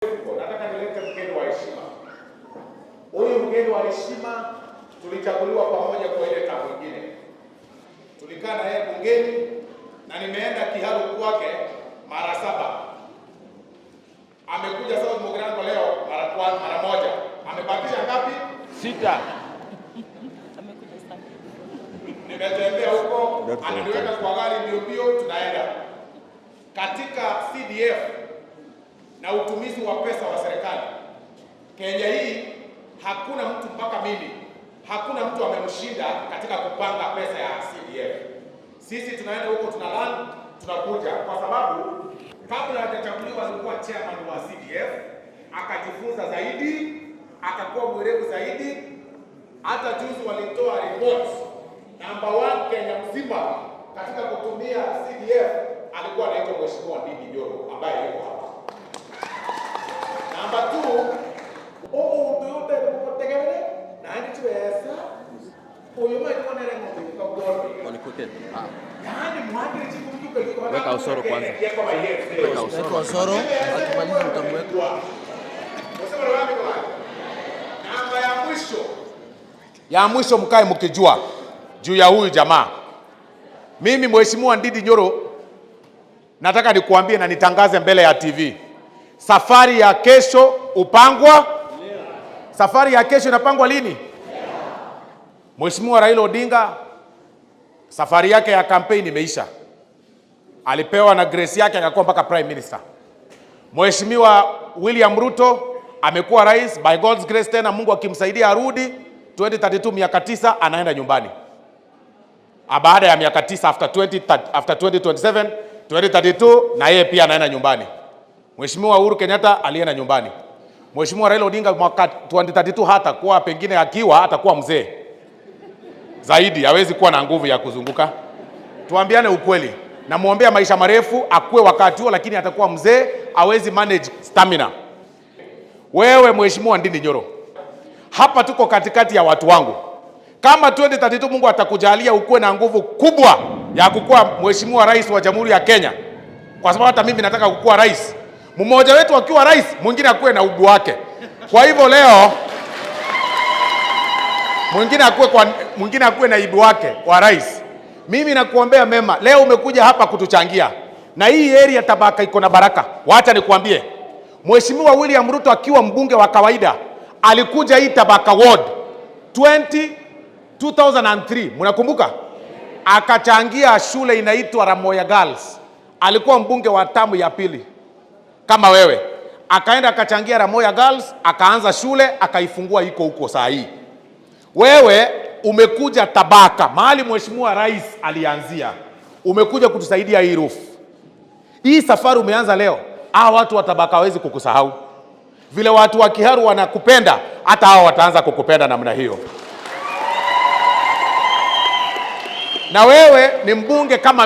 Nataka nilete mgeni wa heshima. Huyu mgeni wa heshima tulichaguliwa pamoja kwa ile term nyingine, tulikaa na yeye bungeni na nimeenda Kiharu kwake mara 7. Amekuja South Mugirango leo mara moja. Amebakisha ngapi? 6. Nimetembea huko, ananiweka kwa gari mbio mbio, tunaenda katika CDF na utumizi wa pesa wa serikali. Kenya hii hakuna mtu mpaka mimi, hakuna mtu amemshinda katika kupanga pesa ya CDF. Sisi tunaenda huko, tuna learn, tunakuja, kwa sababu kabla hajachaguliwa alikuwa chairman wa CDF, akajifunza zaidi, akakuwa mwerevu zaidi. Hata juzi walitoa report number 1 Kenya mzima katika kutumia CDF, alikuwa anaitwa Mheshimiwa Ndindi Nyoro ambaye yuko hapa. Number 2, omuntu yote mukotegerere naende chibesa uyu maitwo nere ng'ombe yaani mwakire chikumtuka yuko Weka usoro kwanza. Weka usoro. Weka usoro, akimaliza utamweka. Namba ya mwisho. Ya mwisho mkae mkijua juu ya huyu jamaa. Mimi Mheshimiwa Ndindi Nyoro nataka nikuambie na nitangaze mbele ya TV. Safari ya kesho upangwa. Safari ya kesho inapangwa lini? Mheshimiwa Raila Odinga safari yake ya campaign imeisha. Alipewa na grace yake akakuwa mpaka Prime Minister. Mheshimiwa William Ruto amekuwa rais by God's grace, tena Mungu akimsaidia arudi 2032, miaka 9 anaenda nyumbani. Baada ya miaka 9 after 2027, 2032 na yeye pia anaenda nyumbani. Mheshimiwa Uhuru Kenyatta alienda nyumbani. Mheshimiwa Raila Odinga mwaka 2032 hata kuwa pengine akiwa atakuwa mzee zaidi, hawezi kuwa na nguvu ya kuzunguka. Tuambiane ukweli, namuombea maisha marefu akue wakati huo, lakini atakuwa mzee, hawezi manage stamina. Wewe Mheshimiwa Ndindi Nyoro, hapa tuko katikati ya watu wangu. Kama 2032 Mungu atakujalia ukuwe na nguvu kubwa ya kukuwa Mheshimiwa Rais wa Jamhuri ya Kenya, kwa sababu hata mimi nataka kukuwa rais. Mmoja wetu akiwa rais, mwingine akuwe na ubu wake. Kwa hivyo leo mwingine akuwe naibu wake wa rais. Mimi nakuombea mema. Leo umekuja hapa kutuchangia. Na hii area Tabaka iko na baraka. Wacha nikuambie. Mheshimiwa William Ruto akiwa mbunge wa kawaida alikuja hii Tabaka Ward 2003, mnakumbuka? Akachangia shule inaitwa Ramoya Girls. Alikuwa mbunge wa tamu ya pili kama wewe. Akaenda akachangia Ramoya Girls, akaanza shule, akaifungua iko huko saa hii. Wewe umekuja Tabaka, mahali Mheshimiwa Rais alianzia. Umekuja kutusaidia hii roof. Hii safari umeanza leo. Hawa watu wa Tabaka hawezi kukusahau. Vile watu wa Kiharu wanakupenda, hata hao wataanza kukupenda namna hiyo. Na wewe ni mbunge kama